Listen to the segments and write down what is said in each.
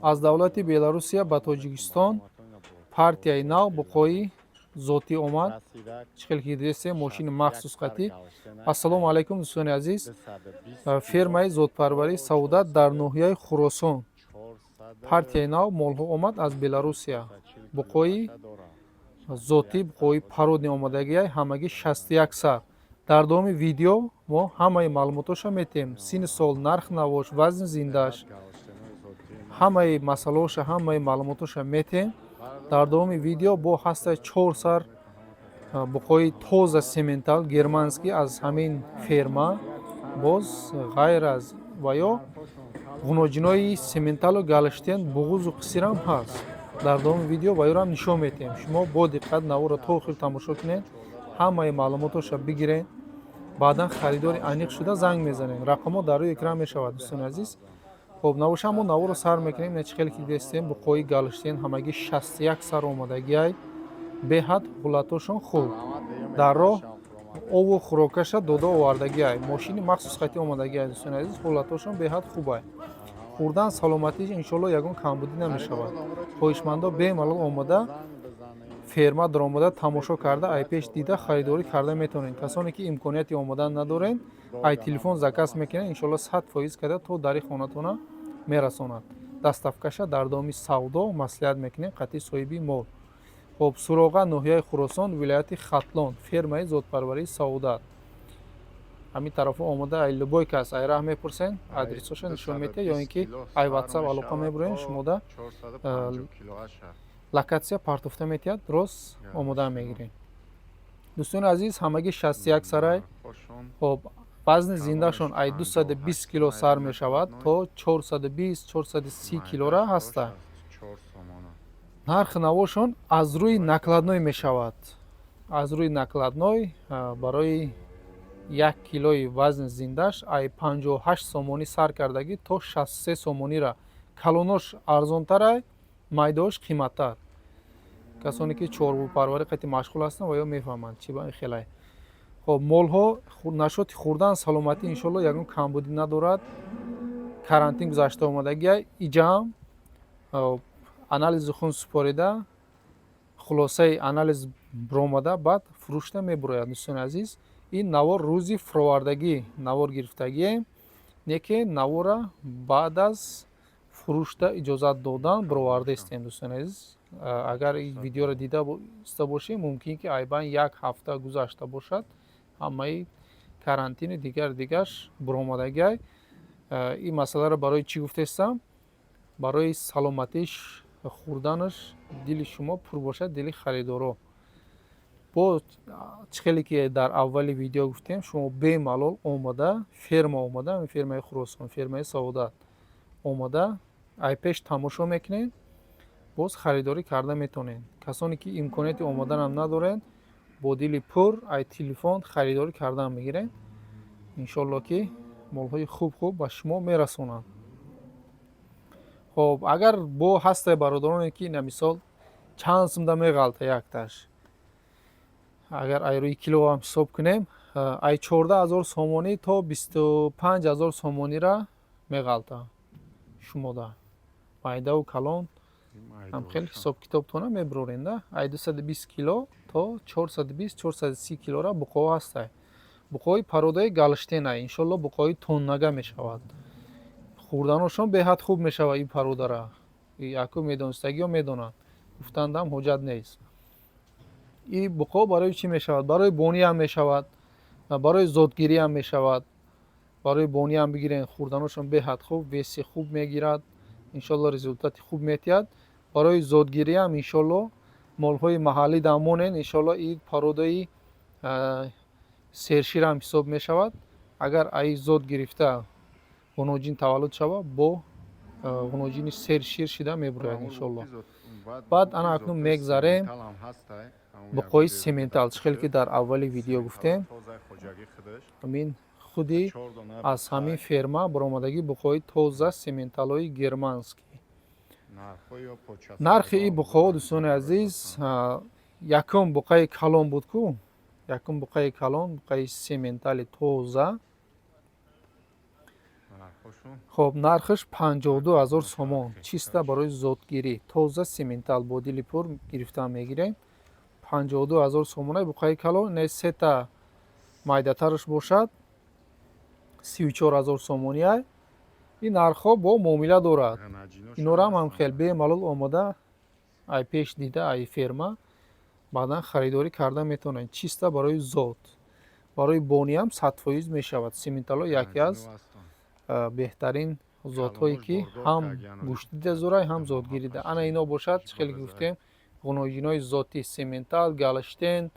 Аз давлати Беларусия ба Тоҷикистон партияи нав буқои зотӣ омад. Чӣ хел ки дидестем, мошини махсус қатӣ. Ассалому алайкум, дӯстони азиз. Фермаи зотпарварии «Саодат» дар ноҳияи Хуросон партияи нав молҳо омад аз Беларусия. Буқои зотӣ, буқои породный омадагиай, ҳамагӣ 61 сар. Дар давоми видео мо ҳамаи маълумотоша метиҳем: синни сол, нарх навош, вазни зиндааш, ҳамаи масъалаоша, ҳамаи маълумотоша метиҳем дар давоми видео. Бо ҳастаи чор сар буқои тоза сементал германский аз ҳамин ферма. Боз ғайр аз ва ё ғуноҷинои сементалу галштен, буғузу қисирам ҳаст. Дар давоми видео ва ёрам нишон метиҳем. Шумо бо диққат наворро то охир тамошо кунед, ҳамаи маълумотоша бигиред, баъдан харидори аниқ шуда занг мезанед. Рақамҳо дар рӯи экран мешавад, дӯстони азиз. Хоб, набоша, мо наворро сар мекунем. Ина, чӣ хеле ки дидестем, буқои галштен ҳамагӣ 61 сар омадагиай. Беҳад ҳолатошон хуб, дар роҳ ову хӯрокаша дода овардагиай, мошини махсус қатӣ омадагиай. Дӯстони азиз, ҳолатошон беҳад хубай, хӯрдан, саломатиш иншоалло ягон камбудӣ намешавад. Хоҳишмандо бемалол омада, ферма даромада, тамошо карда, айпеш дида, харидорӣ карда метавонед. Касоне ки имконияти омодан надоред, ай телефон заказ мекунед, иншоалло 100% карда то дари хонатона мерасонад. Доставкаша дар давоми савдо маслиҳат мекунем қатъи соҳиби мол. Хоб, суроға: ноҳияи Хуросон, вилояти Хатлон, фермаи зотпарварии «Саодат». Ҳамин тарафо омода, ай любой кас ай раҳ мепурсен, адресоша нишон медиҳад, ё ин ки ай Ватсап алоқа мебуроен, шумода локатсия партофта метиҳад, рост омода мегирем. Дӯстони азиз, ҳамагӣ 61 сарай. Хоб, вазни зиндашон ай 220 кило сар мешавад то 420, 430 килора ҳаста. Нархи навошон аз рӯи накладной мешавад. Аз рӯи накладной барои 1 килои вазни зиндаш ай 58 сомонӣ сар кардагӣ то 63 сомонира. Калонош арзонтарай, майдаош қиматтар. Касоне ки чорвопарварӣ қати машғул ҳастанд ва ё мефаҳманд, чӣ ба ин хелай. Хоб, молҳо нашоти хӯрдан, саломатӣ иншоалло ягон камбудӣ надорад. Карантин гузашта омадагиай, иҷаам анализи хун супорида, хулосаи анализ биромада, баъд фурӯшта мебурояд. Дӯстони азиз, ин навор рӯзи фуровардагӣ навор гирифтагием, не ки навора баъд аз фурӯшта иҷозат додан бировардаистем. Дӯстони азиз, агар ин видеоро дида иста бошем, мумкин ки айбан як ҳафта гузашта бошад, ҳамаи карантини дигар дигарш буромадагиай. Ин масъаларо барои чӣ гуфтаистам? Барои саломатиш, хӯрданаш дили шумо пур бошад, дили харидоро. Бо чӣ хеле ки дар аввали видео гуфтем, шумо бемалол омада, ферма омада, фермаи Хуросон, фермаи «Саодат» омада, айпеш тамошо мекунед, боз харидорӣ карда метавонед. Касоне ки имконияти омоданам надоред, бо дили пур ай телефон харидорӣ кардан мегиред. Иншоалло ки молҳои хуб хуб ба шумо мерасонанд. Хоб, агар бо ҳастае бародароне ки ина мисол чанд сумда меғалта якташ, агар ай рӯи килоам ҳисоб кунем, ай 14 000 сомонӣ то 25 000 сомонира меғалта. Шумода майдаву калон ҳам хеле ҳисоб-китобтона мебурорем да. Ай 220 кило то 420, 430 килора буқоҳо ҳастай. Буқоҳои породаи галштенай, иншоалло буқоҳои тоннага мешавад. Хӯрданошон беҳад хуб мешавад ин породара. Яку медонистагиҳо медонанд, гуфтандам ҳоҷат нест. Ин буқо барои чӣ мешавад? Барои бониам мешавад, барои зотгириам мешавад. Барои бониам бигирен, хӯрданошон беҳад хуб, веси хуб мегирад, иншоалло результати хуб метиҳад. Барои зотгириам иншоалло молҳои маҳаллӣ дамонен. Иншоалло ин породаи серширам ҳисоб мешавад. Агар аи зот гирифта ғуноҷин таваллуд шавад, бо ғуноҷини сершир шида мебурояд иншоалло. Баъд ана акнун мегзарем буқои сементал. Чӣ хеле ки дар аввали видео гуфтем, ҳамин худи аз ҳамин ферма баромадагӣ буқои тоза сементалҳои германский. Нархи ин буқоҳо, дӯстони азиз, якум буқаи калон буд ку, якум буқаи калон, буқаи сементали тоза. Хоб, нархаш 52 000 сомон, чисто барои зотгирӣ, тоза симентал, бо дили пур гирифта мегирем. 52 000 сомона буқаи калон. Не, сета майдатараш бошад, 34 000 сомониай. Ин нархҳо бо муомила дорад. Инорам ҳам хел бемалол омода, ай пеш дида, ай ферма баъдан харидорӣ карда метавонанд. Чисто барои зот, барои бониам 100% мешавад. Симентало яке аз беҳтарин зотҳое, ки ҳам гӯштида зурай, ҳам зотгирида. Ана ино бошад, чӣ хеле гуфтем, ғуноҷинои зотӣ: сементал, галштен,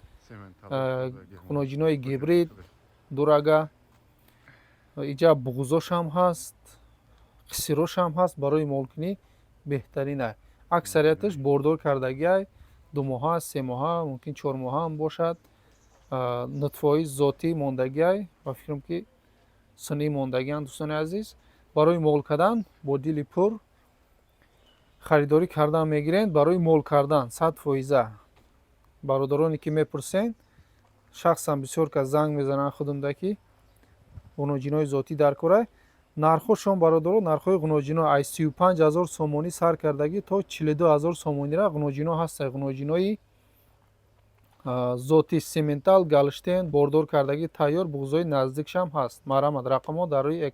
ғуноҷинои гибрид, дурага. Иҷа буғзошам ҳаст, қисирошам ҳаст. Барои молкунӣ беҳтарина. Аксарияташ бордор кардагиай, 2 моҳа, 3 моҳа, мумкин 4 моҳа ҳам бошад. Нутфаҳои зотӣ мондагиай, ба фикрам, ки сунъӣ мондагианд. Дӯстони азиз, барои мол кардан бо дили пур харидорӣ кардан мегирем. Барои мол кардан 100%. Бародароне ки мепурсен, шахсан бисёр кас занг мезананд худумда, ки ғуноҷинои зотӣ дар корай. Нархҳошон, бародаро, нархҳои ғуноҷино аз 35 000 сомонӣ сар кардагӣ то 42 000 сомонира ғуноҷино ҳаста. Ғуноҷинои зоти сементал, галштен, бордор кардагӣ, тайёр, буғзои наздикшам ҳаст. Марҳамат, рақамҳо дар рӯи экран.